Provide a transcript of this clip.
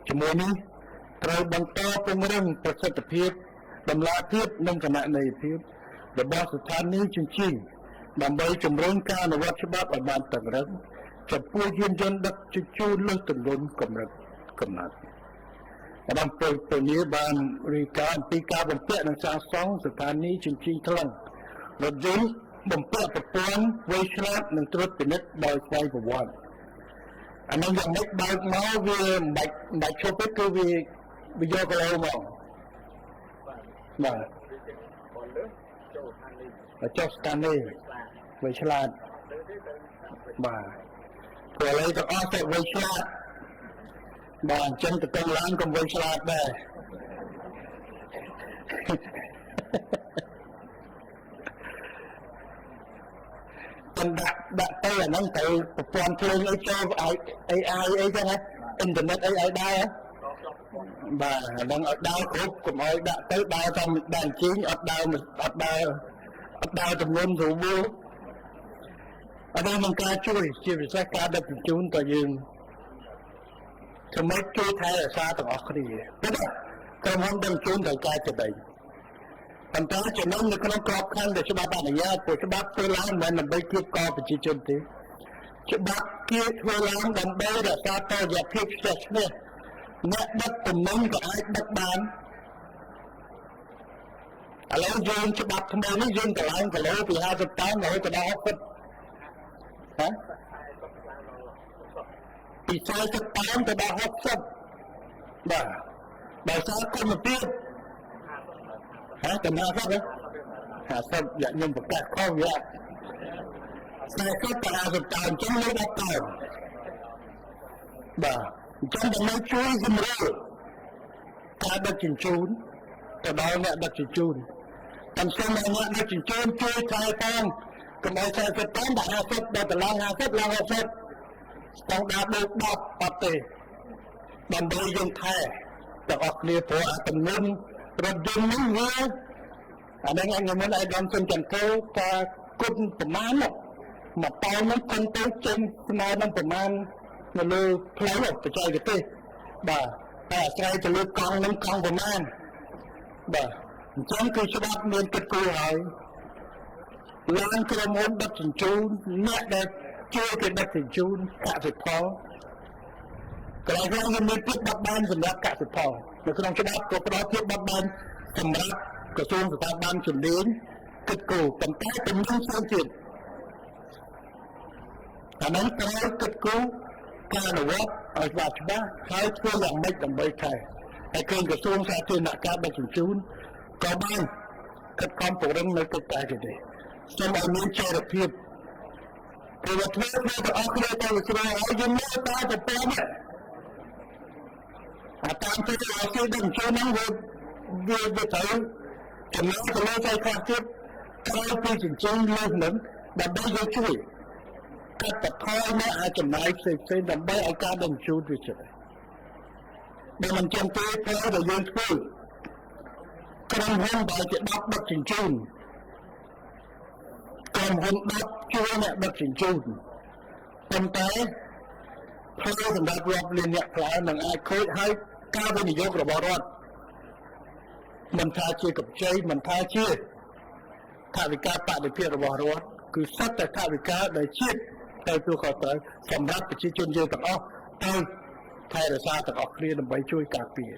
ជាមួយនេះត្រូវបន្តពង្រឹងប្រសិទ្ធភាពតម្លាភាពនិងគណនេយ្យភាពរបស់ស្ថានីយ៍ជញ្ជីងដើម្បីជំរុញការអនុវត្តច្បាប់ឲ្យបានតឹងរឹងចំពោះយានយន្តដឹកជញ្ជូនលើសទម្ងន់កម្រិតកំណត់។អាដាមពលពលាបានរាយការណ៍អំពីការបំពាក់និងសាងសង់ស្ថានីយ៍ជញ្ជីងថ្លឹងរថយន្តបំពាក់ប្រព័ន្ធវៃឆ្លាតនិងត្រួតពិនិត្យដោយស្វ័យប្រវត្តិអានោះយ៉ាងម៉េចបើកមកវាមិនបាច់ឈប់ទេគឺវាយកគីឡូមកបាទ បើលើសចូលស្ថានីយ៍ ចុះស្ថានីយ៍ ស្លា វៃឆ្លាត លើទេទៅ បាទព្រោះឥឡូវទាំងអស់តែវៃឆ្លាតបាទអញ្ចឹងទៅកងឡើងកុំវៃឆ្លាតដែរ មិនដាក់ទៅអាហ្នឹងត្រូវប្រព័ន្ធភ្លើងអីចូលឲ្យ AI អីចឹងណាអ៊ីនធឺណិតអីឲ្យដែរហ៎ ដល់ចប់ប្រព័ន្ធ បាទអាហ្នឹងឲ្យដើរគ្រប់កុំឲ្យដាក់ទៅដើរតាមដើរជីងអត់ដើរអត់ដើរអត់ដើរចំនួនស្រួលអានេះនឹងការជួយជាពិសេសការដឹកជញ្ជូនក៏យើងធ្វើម៉េចជួយថែរក្សាទាំងអស់គ្នាព្រោះក្រុមហ៊ុនដឹកជញ្ជូនត្រូវការចំណេញប៉ុន្តែចំណេញនៅក្នុងក្របខ័ណ្ឌដែលច្បាប់អនុញ្ញាតព្រោះច្បាប់ធ្វើឡើងមិនមែនដើម្បីគៀបកប្រជាជនទេច្បាប់គេធ្វើឡើងដើម្បីរក្សាតុល្យភាពឈ្នះឈ្នះអ្នកដឹកទំនិញក៏អាចដឹកបានឥឡូវយើងច្បាប់ថ្មីនេះយើងកឡើងគីឡូពី50តោនរហូតដល់60ហ៎ តែសុខឡើងដល់ ពី40តោនទៅដល់60បាទដោយសារគុណភាព 50 ហ៎តំណាក់ហ៎50យ៉ាខ្ញុំប្រកាសខុសយ៉ា40ទៅ50តោនអញ្ចឹងលើ10តោនបាទអញ្ចឹងដើម្បីជួយសម្រួលការដឹកជញ្ជូនទៅដល់អ្នកដឹកជញ្ជូនតាមសូមឲ្យអ្នកដឹកជញ្ជូនជួយថែផងកុំឲ្យ40តោនដល់50ដល់តម្លង50ឡើង60ស្តង់ដារបូក10អត់ទេដើម្បីយើងថែទាំងអស់គ្នាព្រោះអាចំនួនរថយន្តនេះវាអានេះខ្ញុំមិនឲ្យដល់សុនចន្ទោការគុណប្រមាណមកតោនឹងគុណទៅចេញស្មើនឹងប្រមាណនៅលើផ្លូវបច្ចេកទេសបាទតែអាស្រ័យទៅលើកង់នឹងកង់ប្រមាណបាទអញ្ចឹងគឺច្បាប់មានគិតគូរហើយឡើងក្រុមហ៊ុនដឹកជញ្ជូនអ្នកដែលជួយគេដឹកជញ្ជូនកសិផលកន្លែងខ្លះវាមានភាពបត់បែនសម្រាប់កសិផលនៅក្នុងច្បាប់ក៏ផ្ដល់ភាពបត់បែនសម្រាប់ក្រសួងស្ថាប័នជំនាញគិតគូរប៉ុន្តែទំនងផ្សេងទៀតអានោះត្រូវគិតគូរការអនុវត្តឲ្យច្បាស់ច្បាស់ហើយធ្វើយ៉ាងម៉េចដើម្បីថែហើយឃើញក្រសួងសាធារណការដឹកជញ្ជូនក៏បានគិតខំពង្រឹងនៅកិច្ចការនេះសូមឲ្យមានចីរភាពព្រោះធ្វើធ្វើទាំងអស់គ្នាទៅស្រួលហើយយើងមើលតប្រព័ន្ធនេះអាតាមទីឲ្យគេដឹកជញ្ជូនហ្នឹងវាត្រូវចំណងទៅលើស្អីខ្លះទៀតក្រៅពីជញ្ជូនលើសនឹងដើម្បីយើងជួយកាត់បន្ថយនៅអាចចំណាយផ្សេងផ្សេងដើម្បីឲ្យការដឹកជញ្ជូនវាចិត្តបើមិនចឹងទេផ្លូវដែលយើងធ្វើក្រុមហ៊ុនដែលជា10ដឹកជញ្ជូនក្រុមហ៊ុន10ជួយអ្នកដឹកជញ្ជូនប៉ុន្តែផ្លូវសម្រាប់រាប់លានអ្នកផ្លែនឹងអាចខូចហើយការវិនិយោគរបស់រដ្ឋមិនថាជាកម្ចីមិនថាជាថវិកាបដិភាពរបស់រដ្ឋគឺសុទ្ធតែថវិកាដែលជាតិត្រូវទទួលខុសត្រូវសម្រាប់ប្រជាជនយើងទាំងអស់ទៅថែរក្សាទាំងអស់គ្នាដើម្បីជួយការពារ